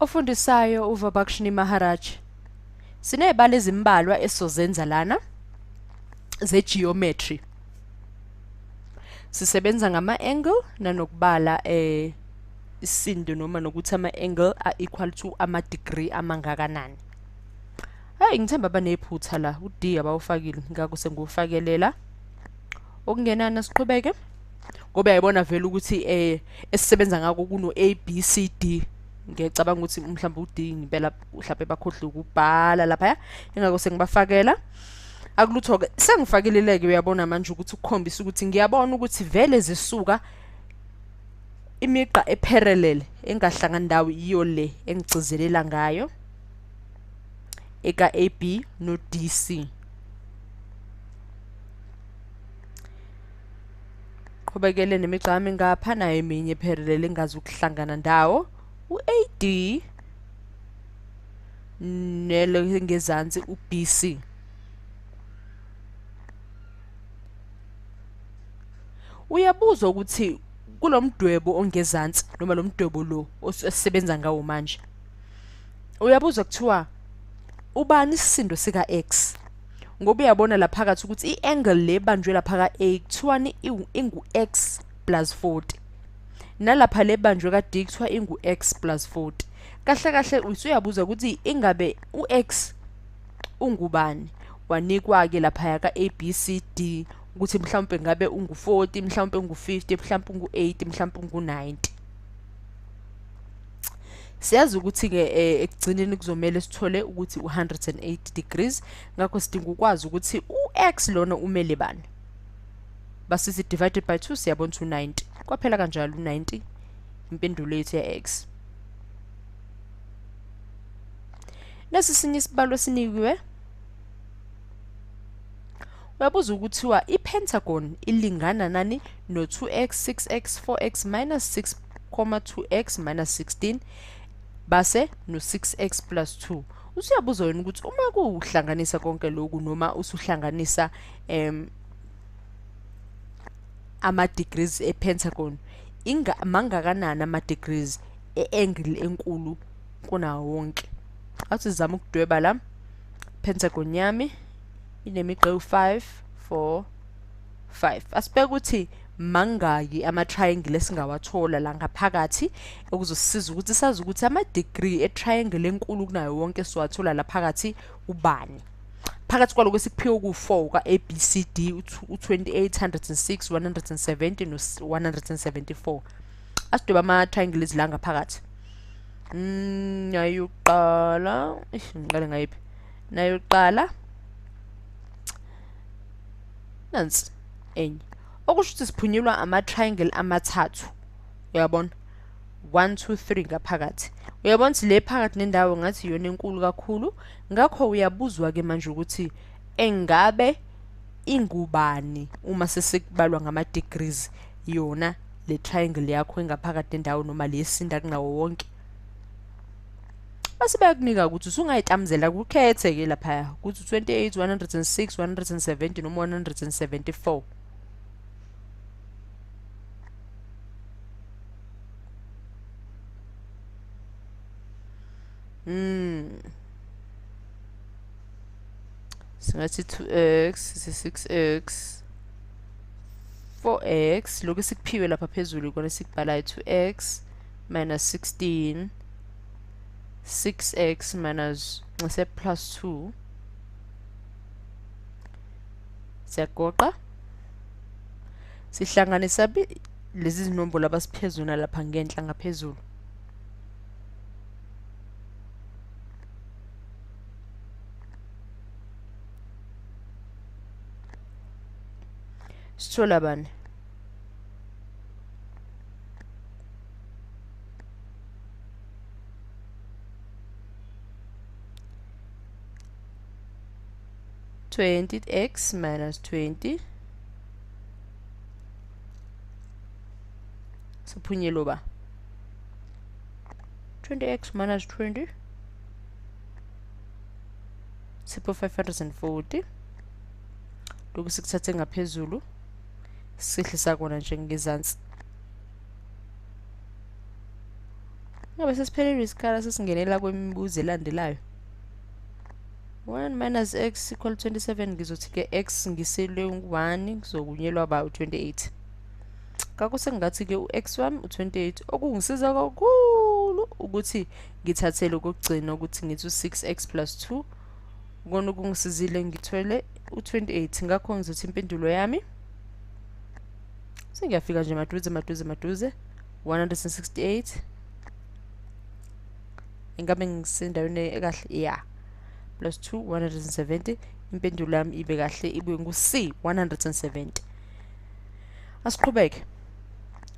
Ofundisayo uVabakshini Maharaj. Sinezibalo ezimbalwa esizozenza lana ze-geometry. Sisebenza ngama-angle nanokubala isindo noma nokuthi ama-angle a-equal to ama-degree amangakanani. Hayi ngithemba banephutha la, u-D abawufakile, ngakho sengiwufakelela. Okungenani siqhubeke ngoba uyayibona vele ukuthi esisebenza ngako kuno A B C D. Ngiyacabanga ukuthi mhlawumbe u-D ngempela mhlawumbe bakhohlwe ukubhala laphaya, ingakho sengibafakela. Akulutho-ke, sengifakilile-ke uyabona manje ukuthi ukukhombisa ukuthi ngiyabona ukuthi vele zisuka imigqa eparallel engahlangani ndawo iyo le engigcizelela ngayo eka A B no D C. Qhubekele nemigqa yami ngapha nayo eminye eparallel engazi ukuhlangana ndawo, u-A D nelo ngezansi u-B C. Uyabuzwa ukuthi kulomdwebo ongezansi noma lo mdwebo lo esisebenza ngawo manje, uyabuzwa kuthiwa ubani isisindo sika-X, ngoba uyabona la phakathi ukuthi i-angle le ebanjwe lapha ka-A kuthiwani ingu-X plus 40, nalapha le ebanjwe ka-D kuthiwa ingu-X plus 40. Kahle kahle usuyabuza ukuthi ingabe u-X ungubani, wanikwa-ke laphaya ka-A B C D ukuthi mhlawumpe ngabe ungu-40, mhlawumpe ungu-50, mhlawumpe ungu-80, mhlawumpe ungu-90. Siyazi ukuthi-ke ekugcineni kuzomele sithole ukuthi u-180 degrees, ngakho sidinga ukwazi ukuthi u-X lona umele bani. Basithi divided by 2, siyabona ukuthi u-90. Kwaphela kanjalo u-90 impendulo yethu ya-X. Nasi sinye isibalo esinikiwe. Uyabuza ukuthiwa i-pentagon ilingana nani no-2x 6x 4x minus 6,2x minus 16 base no-6x plus 2. Usuyabuza wena ukuthi uma kuhlanganisa konke lokhu noma usuhlanganisa ama-degrees e-pentagon, mangakanani ama-degrees e-angle enkulu kunawo wonke. Athi sizama ukudweba la pentagon yami inemigqa ewu-5 4 5. Asibheke ukuthi mangaki ama-triangle esingawathola la ngaphakathi okuzosisiza ukuthi sazi ukuthi ama-degree e-triangle enkulu kunayo wonke siwathola la phakathi ubani. Phakathi kwaloko esikuphiwe ku-4 ka-A B C D, u-28, 106, 170 no-174. Asidwebe ama-triangles la ngaphakathi. Nayoqala, ngiqale ngayiphi? Nayoqala nansi enye, okusho ukuthi siphunyelwa ama-triangle amathathu, uyabona, 1 2 3 ngaphakathi. Uyabona ukuthi le phakathi nendawo ngathi iyona enkulu kakhulu, ngakho uyabuzwa ke manje ukuthi engabe ingubani uma sesikubalwa ngama-degrees yona le triangle yakho engaphakathi nendawo noma le esinda kunawo wonke. Base bayakunika ukuthi usungayitamuzela kukhethe ke laphaya ukuthi 28, 106, 170 noma 174. Singathi 2x, 6x, 4x, lokhu esikuphiwe lapha phezulu ikona esikubhalayo, 2x minus 16, 6x minus nxise plus 2. Siyagoqa sihlanganisa lezi zinombolo abasiphezulu lapha ngenhla ngaphezulu. Sithola bani? 20x minus 20, siphunyelwe ba 20x minus 20 sipho 540. Lokhu sikuthathe ngaphezulu sihlisa kona nje ngezansi. Ngabe sesiphelelwe isikhala sesingenela kwemibuzo elandelayo. 1 minus x equal 27, ngizothi ke x ngisele 1 kuzokunyelwa ba u28. Ngakho sengingathi ke u-x wami u28, okungisiza kakhulu ukuthi ngithathele okugcina ukuthi ngithi u6x plus 2 kona okungisizile ngithwele u28. Ngakho ngizothi impendulo yami sengiyafika nje maduze maduze maduze 168. Ingabe ngisendaweni ekahle? Yeah, plus 2 170. Impendulo yami ibe kahle, ibuye ngu-C 170. Asiqhubeke,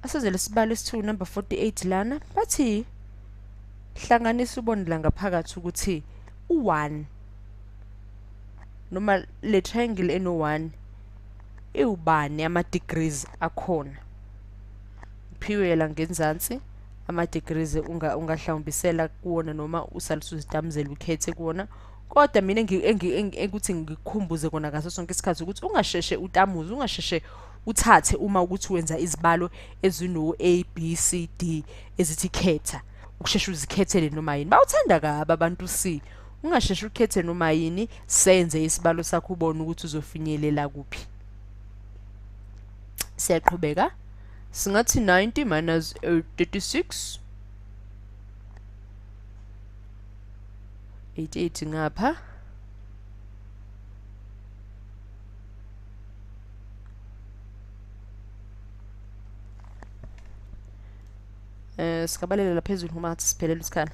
asenzele isibalo esithiwa number 48 lana. Bathi hlanganisa ubone la ngaphakathi ukuthi u1 noma le triangle eno1 iwubani ama degrees akhona. Uphiwe la ngenzansi ama degrees, ungahlawumbisela kuwona noma usalisuzitamuzela ukhethe kuwona. Kodwa mina ekuthi ngikukhumbuze kona ngaso sonke isikhathi ukuthi ungasheshe utamuze, ungasheshe uthathe uma ukuthi wenza izibalo ezino A B C D ezithi khetha, ukusheshe uzikhethele noma yini. Bawuthanda kabi abantu C. Ungasheshe ukhethe noma yini, senze isibalo sakho ubone ukuthi uzofinyelela kuphi. Siyaqhubeka, singathi 90 minus 36, 88 ngapha. Singabalela phezulu uma ngathi siphelele isikhala.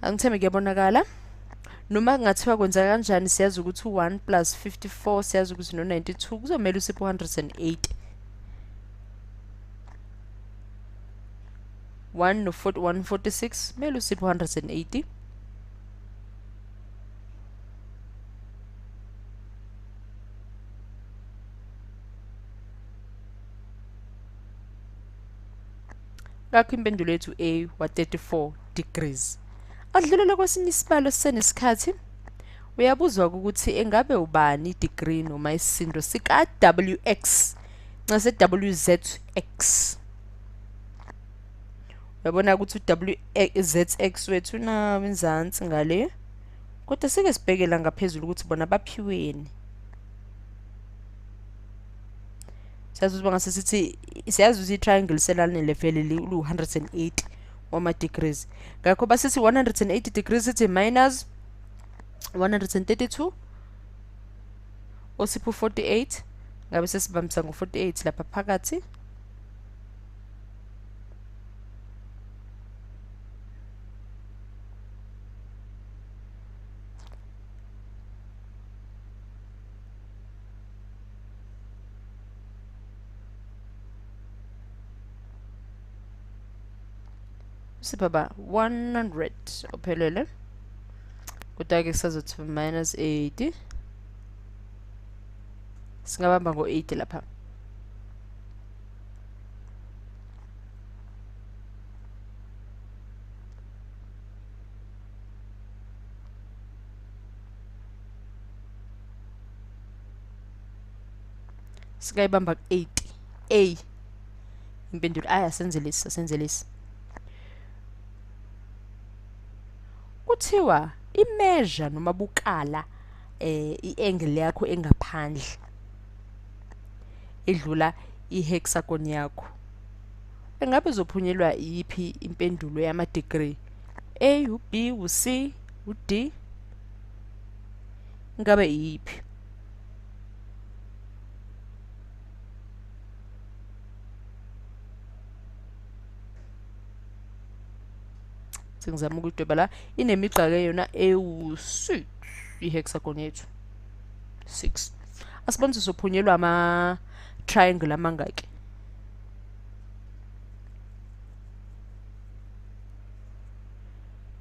Angithembe kuyabonakala. Noma kungathiwa kwenzeka kanjani, siyazi ukuthi u1 plus 54, siyazi ukuthi no92 kuzomela usipho 180. 1 no 146 kumele usipho 180. Ngakho impendulo yethu A wa 34 degrees. Adlulele kwesinye isibalo sisenesikhathi. Uyabuzwa ukuthi engabe ubani degree noma isisindo sika WX ncase WZX. Uyabona ukuthi u-WZX wethu nawo enzansi ngale, kodwa sike sibheke la ngaphezulu ukuthi bona baphiweni. Siyazi ukuthi bangase sithi, siyazi ukuthi i-triangle selanele vele lu-180 wama-degrees. Ngakho basithi 180 degrees, sithi minus 132 osipho 48, ngabe sesibambisa ngo-48 lapha phakathi. Sipha ba 100 ophelele, kodwa-ke kusazothi minus 80, singabamba ngo-80 lapha. Singayibamba ku-80 A impendulo. Ayi, asenze lesi, asenze lesi. Kuthiwa imeasure noma bukala i-angle yakho engaphandle edlula i-hexagon yakho. Engabe uzophunyelwa iyiphi impendulo yama-degree? A, u B, u C, u D? Ingabe iyiphi? Sengizama ukuyidweba la, inemigqa ke yona ewu-6 i-hexagon yethu 6. Asibone sizophunyelwa ama-triangle amangaki.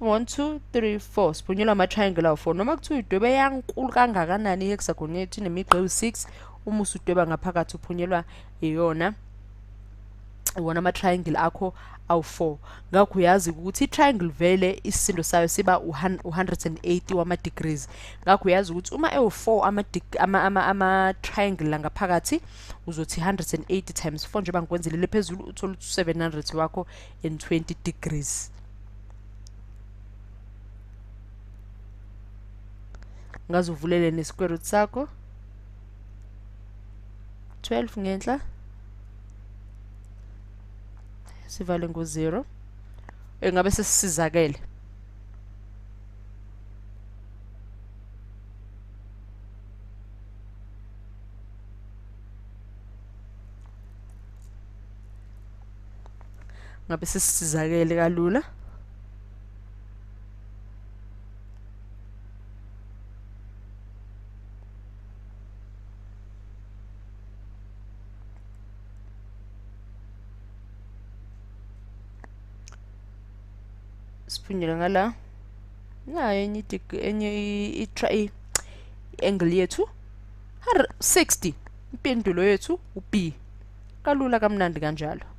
1 2 3 4, siphunyelwa ama-triangle awu-4. Noma kuthiwa idwebe yankulu kangakanani i-hexagon yethu inemigqa ewu-6, uma usudweba ngaphakathi uphunyelwa iyona Iwona ama-triangle akho awu-4. Ngakho uyazi ukuthi i-triangle vele isisindo sayo siba u-180 wama-degrees. Ngakho uyazi ukuthi uma ewu-4 ama-triangle la ngaphakathi, uzothi 180 times 4, njengoba ngikwenzelele phezulu, uthole ukuthi 700 wakho and 20 degrees. Ngaze uvulele ne-square root sakho 12 ngenhla, sivale ngo-0. Engabe sesisizakele. Ngabe sesisizakele kalula. Siphunyele ngala nayo enye enye i-angle yethu 60. Impendulo yethu u-B. Kalula kamnandi kanjalo.